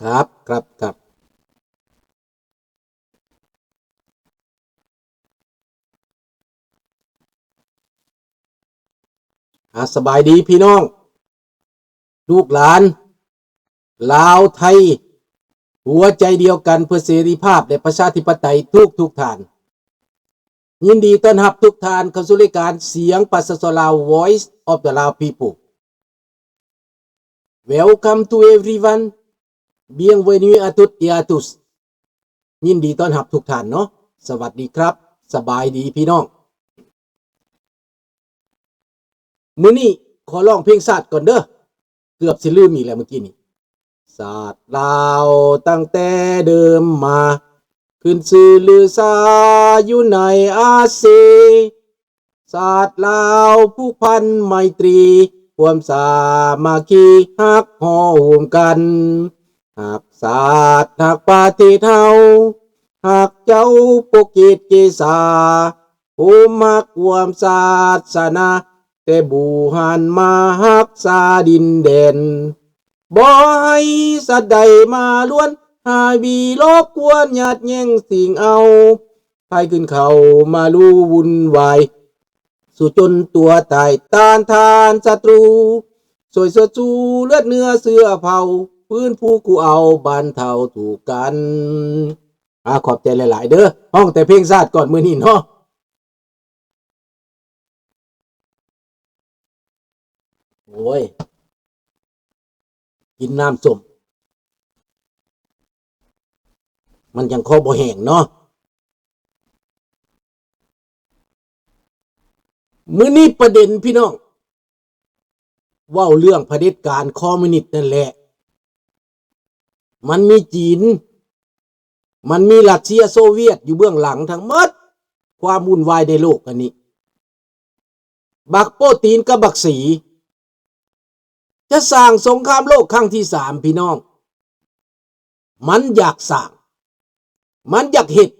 ครับ ครับ ครับ อ่า สบายดีพี่น้อง ลูกหลาน ลาวไทย หัวใจเดียวกันเพื่อเสรีภาพและประชาธิปไตยทุกทุกท่าน ยินดีต้อนรับทุกท่านเข้าสู่รายการเสียงประชาชนลาว Voice of the Lao People. Welcome to everyone. Bienvenue à toutes et à tous. ยินดีต้อนรับทุกท่านเนาะ สวัสดีครับ สบายดีพี่น้อง มื้อนี้ขอร้องเพลงชาติก่อนเด้อ เกือบสิลืมอีกแล้วเมื่อกี้นี้ ชาติลาวตั้งแต่เดิมมา ขึ้นชื่อลือชาอยู่ในอาซี ชาติลาวผูกพันไมตรี ความสามัคคีฮักห่อหุ้มกัน ฮักชาติฮักประเทศเฮา ฮักเจ้าปกเกตเกษา โฮมฮักร่วมศาสนา แต่บ่หันมาฮักษาดินแดน บ่ให้สัตว์ใดมาลวน หาวีรบกวน ยาดแย่งสิงเอา ไผขึ้นเข้ามาลู่วุ่นวาย สู้จนตัวตาย ต้านทานศัตรู ช่วยเสื้อชูเลือดเนื้อเสื้อเผ่า ฟื้นฟูกู้เอาบรรเทาทุกข์กัน อา ขอบใจหลายๆ เด้อ ฮ้องแต่เพลงชาติก่อนมื้อนี้เนาะ โอ้ย กินน้ำส้ม มันจั่งคอบ่แห้งเนาะ มื้อนี้ประเด็นพี่น้อง เว้าเรื่องเผด็จการคอมมิวนิสต์นั่นแหละ มันมีจีน มันมีรัสเซียโซเวียตอยู่เบื้องหลังทั้งหมด ความวุ่นวายในโลกอันนี้ บักโปตินกับบักสี จะสร้างสงครามโลกครั้งที่สาม พี่น้อง มันอยากสร้าง มันอยากเฮ็ด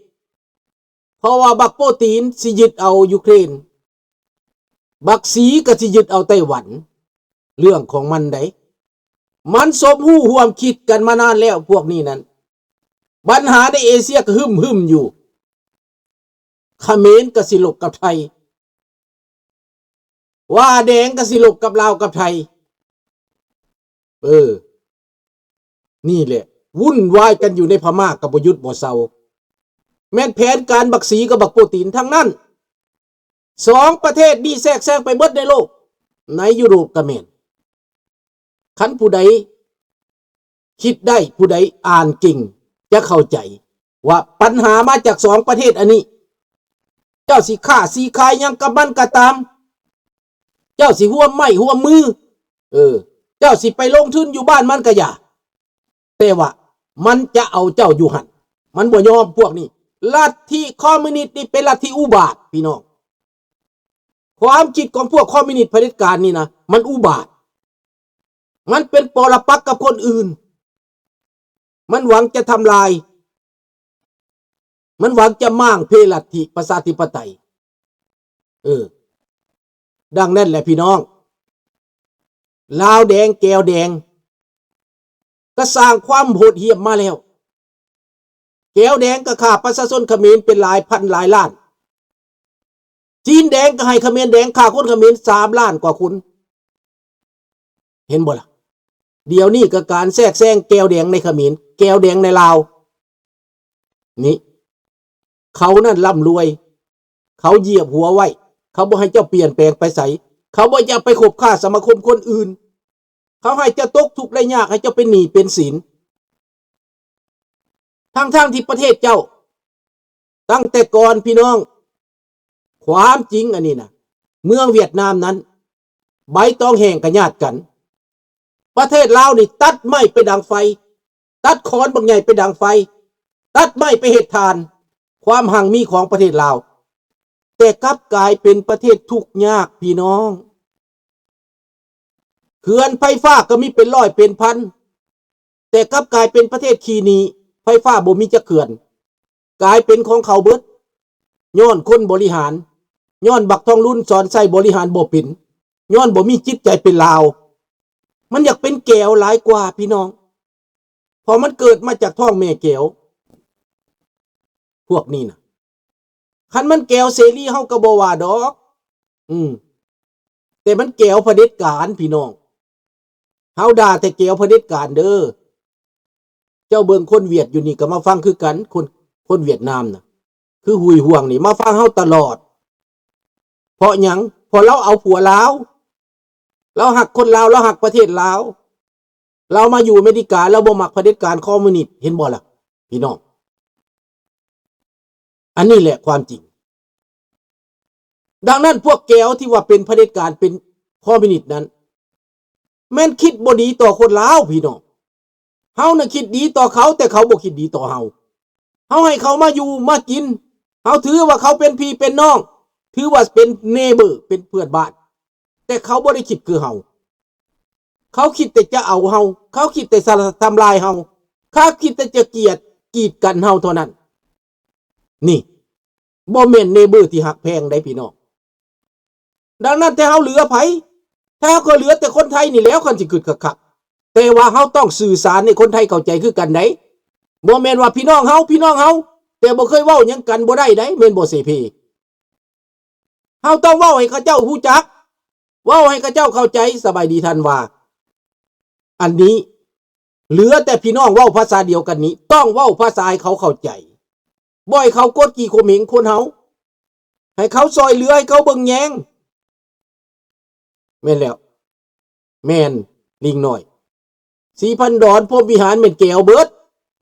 เพราะว่าบักโปตินสิยึดเอายูเครน บักสีก็สิยึดเอาไต้หวัน เรื่องของมันได๋ มันสมรู้ร่วมคิดกันมานานแล้วพวกนี้นั่น ปัญหาในเอเชียก็หึ่มๆ อยู่ เขมรก็สิลบกับไทย ว้าแดงก็สิลบกับลาวกับไทย เออ นี่แหละ วุ่นวายกันอยู่ในพม่าก็บ่หยุดบ่เซา แม่นแผนการบักสีกับบักโปตินทั้งนั้น สองประเทศนี้แทรกแซงไปเบิดในโลก ในยุโรปก็แม่น คันผู้ใดคิดได้ ผู้ใดอ่านเก่ง จะเข้าใจว่าปัญหามาจากสองประเทศอันนี้ เจ้าสิค้าสิขายหยังกับมันก็ตาม เจ้าสิร่วมไม้ร่วมมือ เออ เจ้าสิไปลงทุนอยู่บ้านมันก็อย่า แต่ว่ามันจะเอาเจ้าอยู่หั่น มันบ่ยอมพวกนี้ ลัทธิคอมมิวนิสต์นี่เป็นลัทธิอุบาทพี่น้อง ความคิดของพวกคอมมิวนิสต์เผด็จการนี่นะ มันอุบาท มันเป็นปรปักษ์กับคนอื่น มันหวังจะทำลาย มันหวังจะม้างเพลัทธิประชาธิปไตย เออ ดังนั้นแหละพี่น้อง ลาวแดงแกวแดง ก็สร้างความโหดเหี้ยมมาแล้ว แกวแดงก็ฆ่าประชาชนเขมรเป็นหลายพันหลายล้าน จีนแดงก็ให้เขมรแดงฆ่าคนเขมรสามล้านกว่าคน เห็นบ่ล่ะ เดี๋ยวนี้ก็การแทรกแซงแกวแดงในเขมร แกวแดงในลาว นี่ เขานั่นร่ำรวย เขาเหยียบหัวไว้ เขาบ่ให้เจ้าเปลี่ยนแปลงไปไส เขาบ่จะไปคบค้าสมาคมคนอื่น เขาให้เจ้าตกทุกข์ได้ยาก ให้เจ้าเป็นหนี้เป็นสิน ทั้งๆ ที่ประเทศเจ้า ตั้งแต่ก่อนพี่น้อง ความจริงอันนี้นะ เมืองเวียดนามนั้น ใบตองแห้งก็ญาติกัน ประเทศลาวนี่ตัดไม้ไปดังไฟ ตัดขอนบักใหญ่ไปดังไฟ ตัดไม้ไปเฮ็ดถ่าน ความหังมีของประเทศลาว แต่กลับกลายเป็นประเทศทุกข์ยากพี่น้อง เขื่อนไฟฟ้าก็มีเป็นร้อยเป็นพัน แต่กลับกลายเป็นประเทศขี้หนี้ ไฟฟ้าบ่มีจักเขื่อน กลายเป็นของเขาเบิด ย้อนคนบริหาร ย้อนบักทองลุนสอนไส้บริหารบ่เป็น ย้อนบ่มีจิตใจเป็นลาว มันอยากเป็นแกวหลายกว่าพี่น้อง ພາະມັນເກີດມາຈາກທ້ອງແມ່ແກວ ພວກນີ້ນະ. ຄັນມັນແກວເສລີເຮົາກໍບໍ່ວ່າດອກ ອືມ ແຕ່ມັນແກວຜະເດັດການພີ່ນ້ອງ. ເຮົາດ່າແຕ່ແກວຜະເດັດການເດີ. ເຈົ້າເບິ່ງຄົນຫວຽດຢູ່ນີ້ກໍມາຟັງຄືກັນ ຄົນ ຄົນຫວຽດນາມນະ ຄືຫຸຍຫວງນີ້ມາຟັງເຮົາຕະຫຼອດ. ເພາະຫຍັງ? ເພາະລາວເອົາຜົວລາວ ລາວຮັກຄົນລາວ ລາວຮັກປະເທດລາວ ລາວມາຢູ່ອາເມລິກາ ລາວບໍ່ມັກຜະເດັດການຄອມມິວນິດ ເຫັນບໍ່ລະພີ່ນ້ອງ? ອັນນີ້ແຫຼະຄວາມຈິງ. ດັ່ງນັ້ນພວກແກວທີ່ວ່າເປັນຜະເດັດການ ເປັນຄອມມິວນິດນັ້ນ ແມ່ນຄິດບໍ່ດີຕໍ່ຄົນລາວພີ່ນ້ອງ. ເຮົານະຄິດດີຕໍ່ເຂົາ ແຕ່ເຂົາບໍ່ຄິດດີຕໍ່ເຮົາ. ເຮົາໃຫ້ເຂົາມາຢູ່ມາກິນ ເຮົາຖືວ່າເຂົາເປັນພີ່ເປັນນ້ອງ ຖືວ່າເປັນເນເບີ ເປັນເພື່ອນບ້ານ ແຕ່ເຂົາບໍ່ໄດ້ຄິດຄືເຮົາ. ເຂົາຄິດແຕ່ຈະເອົາເຮົາ ເຂົາຄິດແຕ່ສະ ທຳລາຍເຮົາ ເຂົາຄິດແຕ່ຈະກຽດກີດກັນເຮົາເທົ່ານັ້ນ. ນີ້ບໍ່ແມ່ນເນເບີທີ່ຮັກແພງໃດພີ່ນ້ອງ. ດັ່ງນັ້ນແຕ່ເຮົາເຫຼືອໃຜ? ແທ້ເຮົາກໍເຫຼືອແຕ່ຄົນໄທນີ້ແຫຼ້ວ ຄັນຊິຄິດຄັກໆ. ແຕ່ວ່າເຮົາຕ້ອງສື່ສານໃຫ້ຄົນໄທເຂົ້າໃຈຄືກັນໃດ໋. ບໍ່ແມ່ນວ່າພີ່ນ້ອງເຮົາ ພີ່ນ້ອງເຮົາ ແຕ່ບໍ່ເຄີຍເວົ້າຫຍັງກັນ ບໍ່ໄດ້ໃດ໋ ແມ່ນບໍ່ເສເພ? ເຮົາຕ້ອງເວົ້າໃຫ້ເຂົາເຈົ້າຮູ້ຈັກ ເວົ້າໃຫ້ເຂົາເຈົ້າເຂົ້າໃຈ. ສະບາຍດີທ່ານວ່າ ອັນນີ້ເຫຼືອແຕ່ພີ່ນ້ອງເວົ້າພາສາດຽວກັນນີ້ ຕ້ອງເວົ້າພາສາໃຫ້ເຂົາເຂົ້າໃຈ ບໍ່ໃຫ້ເຂົາກົດຂີ່ຂົ່ມເຫງຄົນເຮົາ ໃຫ້ເຂົາຊ່ອຍເຫຼືອ ໃຫ້ເຂົາເບິ່ງແຍງ. ແມ່ນແລ້ວ ແມ່ນ ລິງນ້ອຍ ສີພັນດອນ ພົມວິຫານ ແມ່ນແກວເບິດ.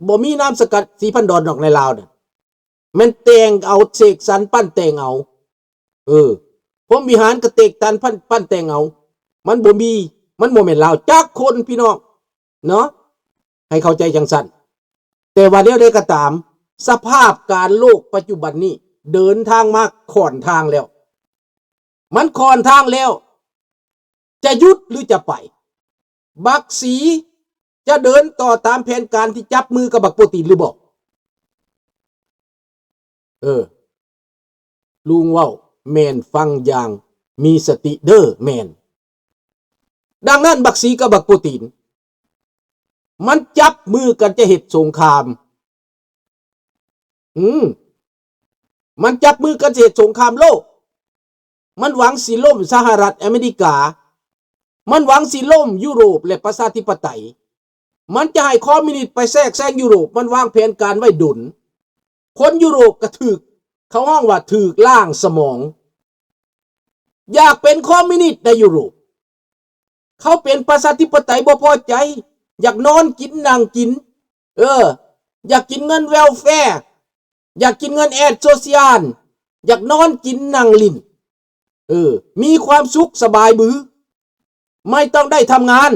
ບໍ່ມີນາມສະກັດສີພັນດອນດອກໃນລາວນະ. ແມ່ນແຕ່ງເອົາ ເສກສັນປັ້ນແຕ່ງເອົາ. ເອີ ພົມວິຫານກະເສກສັນປັ້ນ ປັ້ນແຕ່ງເອົາ. ມັນບໍ່ມີ ມັນບໍ່ແມ່ນລາວຈັກຄົນພີ່ນ້ອງເນາະ ໃຫ້ເຂົ້າໃຈຈັ່ງຊັ້ນ. ແຕ່ວ່າແນວໃດກໍຕາມ ສະພາບການໂລກປັດຈຸບັນນີ້ເດີນທາງມາຂ້ອນທາງແລ້ວ ມັນຂ້ອນທາງແລ້ວ ຈະຢຸດຫຼືຈະໄປ? ບັກສີຈະເດີນຕໍ່ຕາມແຜນການທີ່ຈັບມືກັບບັກປູຕິນຫຼືບໍ່? ເອີ ລຸງເວົ້າແມ່ນ ຟັງຢ່າງມີສະຕິເດີ ແມ່ນ. ດັ່ງນັ້ນບັກສີກັບບັກປູຕິນ ມັນຈັບມືກັນຈະເຮັດສົງຄາມ. ອືມ ມັນຈັບມືກັນຊິເຮັດສົງຄາມໂລກ. ມັນຫວັງຊິລົ້ມສະຫະລັດອາເມລິກາ. ມັນຫວັງຊິລົ້ມຢູໂຣບ ແລະ ປະຊາທິປະໄຕ. ມັນຈະໃຫ້ຄອມມິວນິດໄປແຊກແຊງຢູໂຣບ. ມັນວາງແຜນການໄວ້ດົນ. ຄົນຢູໂຣບກໍຖືກ ເຂົາຮ້ອງວ່າຖືກລ້າງສະໝອງ. ຢາກເປັນຄອມມິວນິດໃນຢູໂຣບ. ເຂົາເປັນປະຊາທິປະໄຕບໍ່ພໍໃຈ, ຢາກນອນກິນນັ່ງກິນ, ເອີ ຢາກກິນເງິນແວລແຟ, ຢາກກິນເງິນແອດໂຊຊຽນ, ຢາກນອນກິນນັ່ງຫຼິ້ນ, ເອີ ມີຄວາມສຸກສະບາຍບື, ໄມ່ຕ້ອງໄດ້ທຳງານ,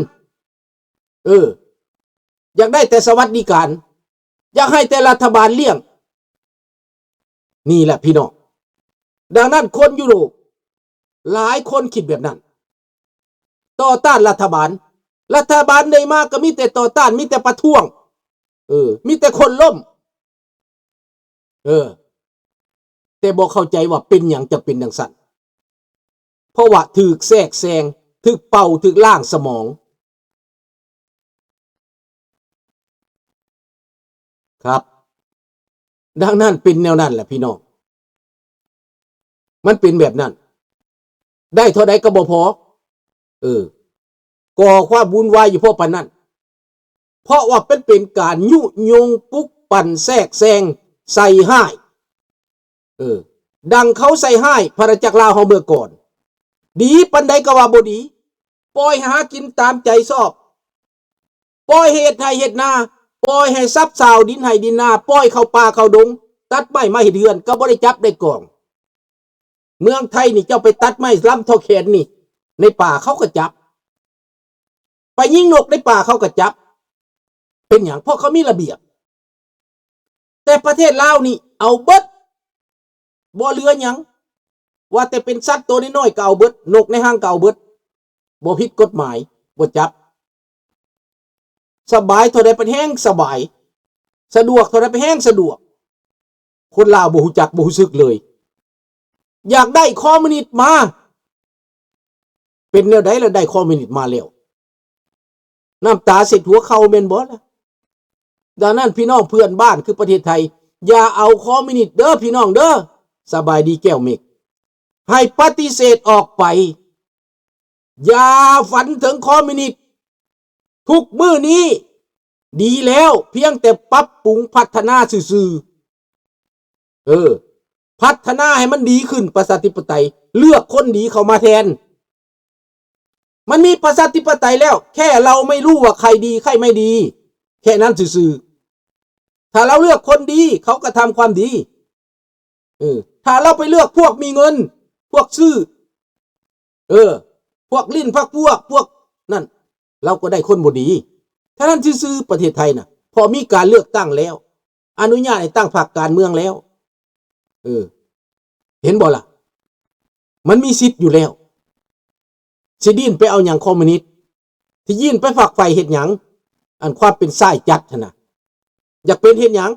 ເອີ ຢາກໄດ້ແຕ່ສະຫວັດດີການ, ຢາກໃຫ້ແຕ່ລັດຖະບານລ້ຽງ. ນີ້ແຫຼະພີ່ນ້ອງ, ດັ່ງນັ້ນຄົນຢູໂຣບຫຼາຍຄົນຄິດແບບນັ້ນ, ຕໍ່ຕ້ານລັດຖະບານ. ລັດຖະບານໃດມາກໍມີແຕ່ຕໍ່ຕ້ານ, ມີແຕ່ປະທ້ວງ, ເອີ ມີແຕ່ຄົນລົ້ມ, ເອີ ແຕ່ບໍ່ເຂົ້າໃຈວ່າເປັນຫຍັງຈັ່ງເປັນຈັ່ງຊັ້ນ, ເພາະວ່າຖືກແຊກແຊງ, ຖືກເປົ່າ, ຖືກລ້າງສະໝອງ. ຄັບ, ດັ່ງນັ້ນເປັນແນວນັ້ນແຫຼະພີ່ນ້ອງ, ມັນເປັນແບບນັ້ນ, ໄດ້ເທົ່າໃດກໍບໍ່ພໍ, ເອີ ກໍ່ຄວາມວຸ່ນວາຍຢູ່ພໍປານນັ້ນ, ເພາະວ່າມັນເປັນການຍຸຍົງ, ປຸກປັ່ນ, ແຊກແຊງ, ໃສ່ຮ້າຍ. ເອີ ດັ່ງເຂົາໃສ່ຮ້າຍພະນາຈັກລາວເຮົາເມື່ອກ່ອນ, ດີປານໃດກໍວ່າບໍ່ດີ, ປ່ອຍໃຫ້ຫາກິນຕາມໃຈຊອບ, ປ່ອຍໃຫ້ເຮັດໄຮ່ເຮັດນາ, ປ່ອຍໃຫ້ສັບຊາວດິນໄຮ່ດິນນາ, ປ່ອຍເຂົ້າປ່າເຂົ້າດົງ, ຕັດໄມ້ມາເຮັດເຮືອນ, ກໍບໍ່ໄດ້ຈັບໄດ້ກອງ. ເມືອງໄທນີ້ ເຈົ້າໄປຕັດໄມ້ລຳທໍ່ແຂນນີ້ ໃນປ່າເຂົາກໍຈັບ, ໄປຍິງນົກໃນປ່າເຂົາກໍຈັບ. ເປັນຫຍັງ? ເພາະເຂົາມີລະບຽບ. ແຕ່ປະເທດລາວນີ້ເອົາເບິດ, ບໍ່ເຫຼືອຫຍັງ, ວ່າແຕ່ເປັນສັດໂຕນ້ອຍໆກໍເອົາເບິດ, ນົກໃນຮັງກໍເອົາເບິດ, ບໍ່ຜິດກົດໝາຍ, ບໍ່ຈັບ. ສະບາຍເທົ່າໃດປານແຮງສະບາຍ, ສະດວກເທົ່າໃດປານແຮງສະດວກ. ຄົນລາວບໍ່ຮູ້ຈັກ, ບໍ່ຮູ້ສຶກເລີຍ. ຢາກໄດ້ຄອມມິວນິດມາ, ເປັນແນວໃດລະໄດ້ຄອມມິວນິດມາແລ້ວ? ນ້ຳຕາເຊັດຫົວເຂົ່າແມ່ນບໍ່ລະ? ດັ່ງນັ້ນ ພີ່ນ້ອງເພື່ອນບ້ານຄືປະເທດໄທ ຢ່າເອົາຄອມມິວນິດເດີພີ່ນ້ອງເດີ. ສະບາຍດີແກ້ວເມັກ ໃຫ້ປະຕິເສດອອກໄປ. ຢ່າຝັນເຖິງຄອມມິວນິດ. ທຸກມື້ນີ້ດີແລ້ວ ພຽງແຕ່ປັບປຸງພັດທະນາຊື່ໆ. ເອີ ພັດທະນາໃຫ້ມັນດີຂຶ້ນ ປະຊາທິປະໄຕ ເລືອກຄົນດີເຂົ້າມາແທນ. ມັນມີປະຊາທິປະໄຕແລ້ວ ແຄ່ເຮົາໄມ່ຮູ້ວ່າໃຄດີໃຄໄມ່ດີ ແຄ່ນັ້ນຊື່ໆ. ຖ້າເຮົາເລືອກຄົນດີ ເຂົາກໍທຳຄວາມດີ. ເອີ ຖ້າເຮົາໄປເລືອກພວກມີເງິນ ພວກຊື້ ເອີ ພວກຫຼິ້ນພັກພວກ ພວກນັ້ນ ເຮົາກໍໄດ້ຄົນບໍ່ດີ. ເທົ່ານັ້ນຊື່ໆ ປະເທດໄທນະ ເພາະມີການເລືອກຕັ້ງແລ້ວ ອະນຸຍາດໃຫ້ຕັ້ງພັກການເມືອງແລ້ວ. ເອີ ເຫັນບໍ່ລະ? ມັນມີສິດຢູ່ແລ້ວ. ຊິດີ້ນໄປເອົາຫຍັງຄອມມິວນິດ? ຊິດີ້ນໄປຝັກໃຝ່ເຮັດຫຍັງ? ອັນຄວາມເປັນຊ້າຍຈັດຫັ້ນນະ ຢາກເປັນເຮັດຫຍັງ?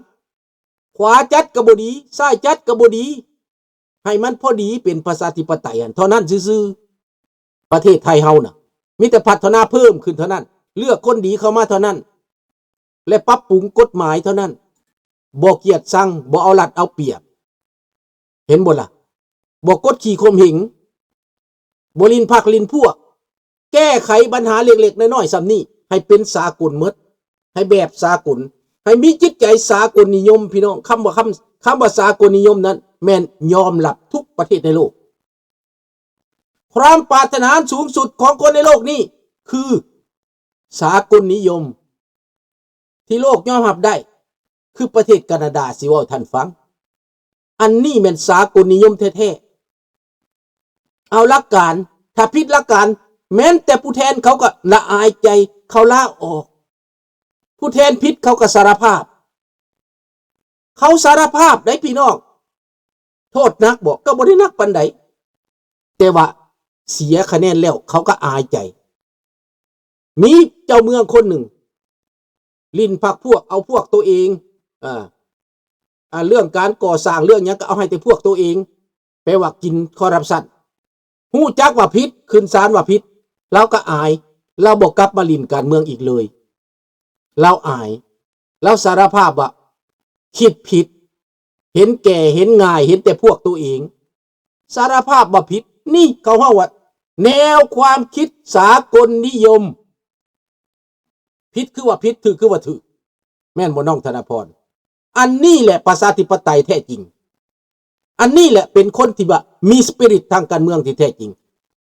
ຂວາຈັດກໍບໍ່ດີ ຊ້າຍຈັດກໍບໍ່ດີ ໃຫ້ມັນພໍດີເປັນປະຊາທິປະໄຕຫັ້ນເທົ່ານັ້ນຊື່ໆ. ປະເທດໄທເຮົານະ ມີແຕ່ພັດທະນາເພີ່ມຂຶ້ນເທົ່ານັ້ນ ເລືອກຄົນດີເຂົ້າມາເທົ່ານັ້ນ ແລະ ປັບປຸງກົດໝາຍເທົ່ານັ້ນ ບໍ່ກຽດຊັງ ບໍ່ເອົາລັດເອົາປຽບ. ເຫັນບໍ່ລະ? ບໍ່ກົດຂີ່ຂົ່ມເຫງ ບໍ່ຫຼິ້ນພັກຫຼິ້ນພວກ ແກ້ໄຂບັນຫາເລັກໆນ້ອຍໆສ່ຳນີ້ໃຫ້ເປັນສາກົນໝົດ ໃຫ້ແບບສາກົນ ໃຫ້ມີຈິດໃຈສາກົນນິຍົມ ພີ່ນ້ອງ. ຄຳວ່າ ຄຳ ຄຳວ່າສາກົນນິຍົມນັ້ນ ແມ່ນຍອມຮັບທຸກປະເທດໃນໂລກ. ຄວາມປາດຖະໜາອັນສູງສຸດຂອງຄົນໃນໂລກນີ້ຄືສາກົນນິຍົມ ທີ່ໂລກຍອມຮັບໄດ້ ຄືປະເທດການາດາ ຊິເວົ້າໃຫ້ທ່ານຟັງ. ອັນນີ້ແມ່ນສາກົນນິຍົມແທ້ໆ. ເອົາຫຼັກການ ຖ້າຜິດຫຼັກການ ແມ່ນແຕ່ຜູ້ແທນເຂົາກໍລະອາຍໃຈ ເຂົາລາອອກ. ຜູ້ແທນຜິດເຂົາກໍສາລະພາບ ເຂົາສາລະພາບໄດ໋ພີ່ນ້ອງ. ໂທດໜັກບໍ່? ກໍບໍ່ໄດ້ໜັກປານໃດ ແຕ່ວ່າເສຍຄະແນນແລ້ວເຂົາກໍອາຍໃຈ. ມີເຈົ້າເມືອງຄົນໜຶ່ງຫຼິ້ນພັກພວກ ເອົາພວກໂຕເອງ ອາ ອາ ເລື່ອງການກໍ່ສ້າງເລື່ອງຫຍັງກໍເອົາໃຫ້ແຕ່ພວກໂຕເອງ ແປວ່າກິນຄໍຣັບຊັນ. ຮູ້ຈັກວ່າຜິດ ຂຶ້ນສານວ່າຜິດ ລາວກໍອາຍ ລາວບໍ່ກັບມາຫຼິ້ນການເມືອງອີກເລີຍ. ລາວອາຍ ລາວສາລະພາບວ່າຄິດຜິດ ເຫັນແກ່ ເຫັນງ່າຍ ເຫັນແຕ່ພວກໂຕເອງ ສາລະພາບວ່າຜິດ. ນີ້ເຂົາເວົ້າວ່າແນວຄວາມຄິດສາກົນນິຍົມ. ຜິດຄືວ່າຜິດ ຖືກຄືວ່າຖືກ ແມ່ນບໍ່ນ້ອງທະນະພອນ? ອັນນີ້ແຫຼະປະຊາທິປະໄຕແທ້ຈິງ. ອັນນີ້ແຫຼະເປັນຄົນທີ່ວ່າມີສະປີຣິດທາງການເມືອງທີ່ແທ້ຈິງ.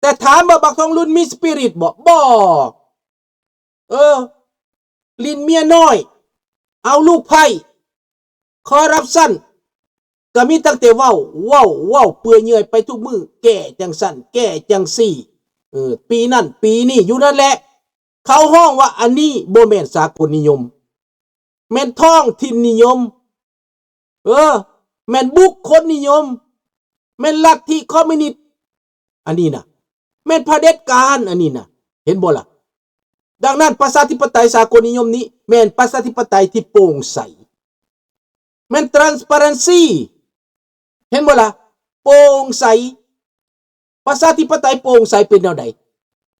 ແຕ່ຖາມວ່າບັກທອງລຸນມີສະປີຣິດບໍ່? ບໍ່. ເອີ ຫຼິ້ນເມຍນ້ອຍ ເອົາລູກໃພ້ ຄໍຣັບຊັນ ກໍມີຕັ້ງແຕ່ເວົ້າ ເວົ້າ ເວົ້າເປື່ອຍເຍື່ອຍໄປທຸກມື້ ແກ້ຈັ່ງຊັ້ນ ແກ້ຈັ່ງຊີ້ ເອີ ປີນັ້ນປີນີ້ຢູ່ນັ້ນແຫຼະ. ເຂົາຮ້ອງວ່າອັນນີ້ບໍ່ແມ່ນສາກົນນິຍົມ ແມ່ນທ້ອງຖິ່ນນິຍົມ. ເອີ ແມ່ນບຸກຄົນນິຍົມ ແມ່ນລັດທິຄອມມິວນິດ ອັນນີ້ນະ ແມ່ນຜະເດັດການ ອັນນີ້ນະ ເຫັນບໍ່ລະ? ດັ່ງນັ້ນ ປະຊາທິປະໄຕສາກົນນິຍົມນີ້ ແມ່ນປະຊາທິປະໄຕທີ່ໂປ່ງໃສ ແມ່ນ transparency ເຫັນບໍ່ລະ? ໂປ່ງໃສ. ປະຊາທິປະໄຕໂປ່ງໃສເປັນແນວໃດ?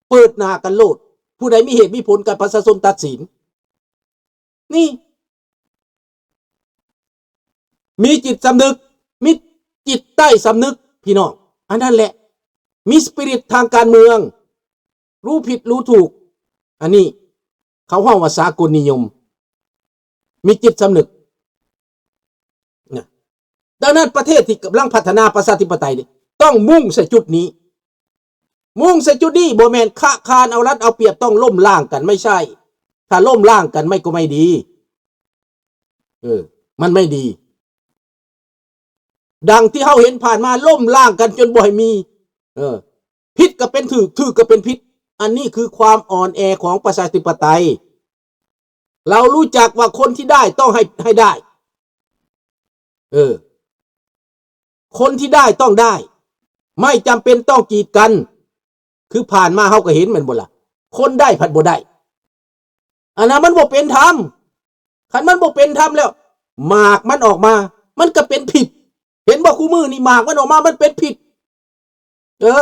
ເປີດໜ້າກັນໂລດ ຜູ້ໃດມີເຫດມີຜົນກັນ ປະຊາຊົນຕັດສິນ. ນີ້ ມີຈິດສຳນຶກ ມີຈິດໃຕ້ສຳນຶກ ພີ່ນ້ອງ ອັນນັ້ນແຫຼະ ມີສະປີຣິດທາງການເມືອງ ຮູ້ຜິດຮູ້ຖືກ. ອັນນີ້ເຂົາເວົ້າວ່າສາກົນນິຍົມ ມີຈິດສຳນຶກນະ. ດັ່ງນັ້ນ ປະເທດທີ່ກຳລັງພັດທະນາປະຊາທິປະໄຕນີ້ ຕ້ອງມຸ່ງໃສ່ຈຸດນີ້ ມຸ່ງໃສ່ຈຸດນີ້ ບໍ່ແມ່ນຄະຄານເອົາລັດເອົາປຽບ ຕ້ອງລົ້ມລ້າງກັນ ໄມ່ໃຊ່. ຖ້າລົ້ມລ້າງກັນ ມັນກໍໄມ່ດີ ເອີ ມັນໄມ່ດີ. ດັ່ງທີ່ເຮົາເຫັນຜ່ານມາ ລົ້ມລ້າງກັນຈົນບໍ່ໃຫ້ມີ ເອີ ຜິດກໍເປັນຖືກ ຖືກກໍເປັນຜິດ. ອັນນີ້ຄືຄວາມອ່ອນແອຂອງປະຊາທິປະໄຕ. ເຮົາຮູ້ຈັກວ່າຄົນທີ່ໄດ້ຕ້ອງໃຫ້ ໃຫ້ໄດ້ ເອີ ຄົນທີ່ໄດ້ຕ້ອງໄດ້ ໄມ່ຈຳເປັນຕ້ອງກີດກັນ. ຄືຜ່ານມາເຮົາກໍເຫັນແມ່ນບໍ່ລະ? ຄົນໄດ້ພັດບໍ່ໄດ້ ອັນນັ້ນມັນບໍ່ເປັນທຳ. ຄັນມັນບໍ່ເປັນທຳແລ້ວ ໝາກມັນອອກມາ ມັນກໍເປັນພິດ. ເຫັນບໍ່? ຄູ່ມື້ນີ້ໝາກມັນອອກມາ ມັນເປັນພິດ. ເອີ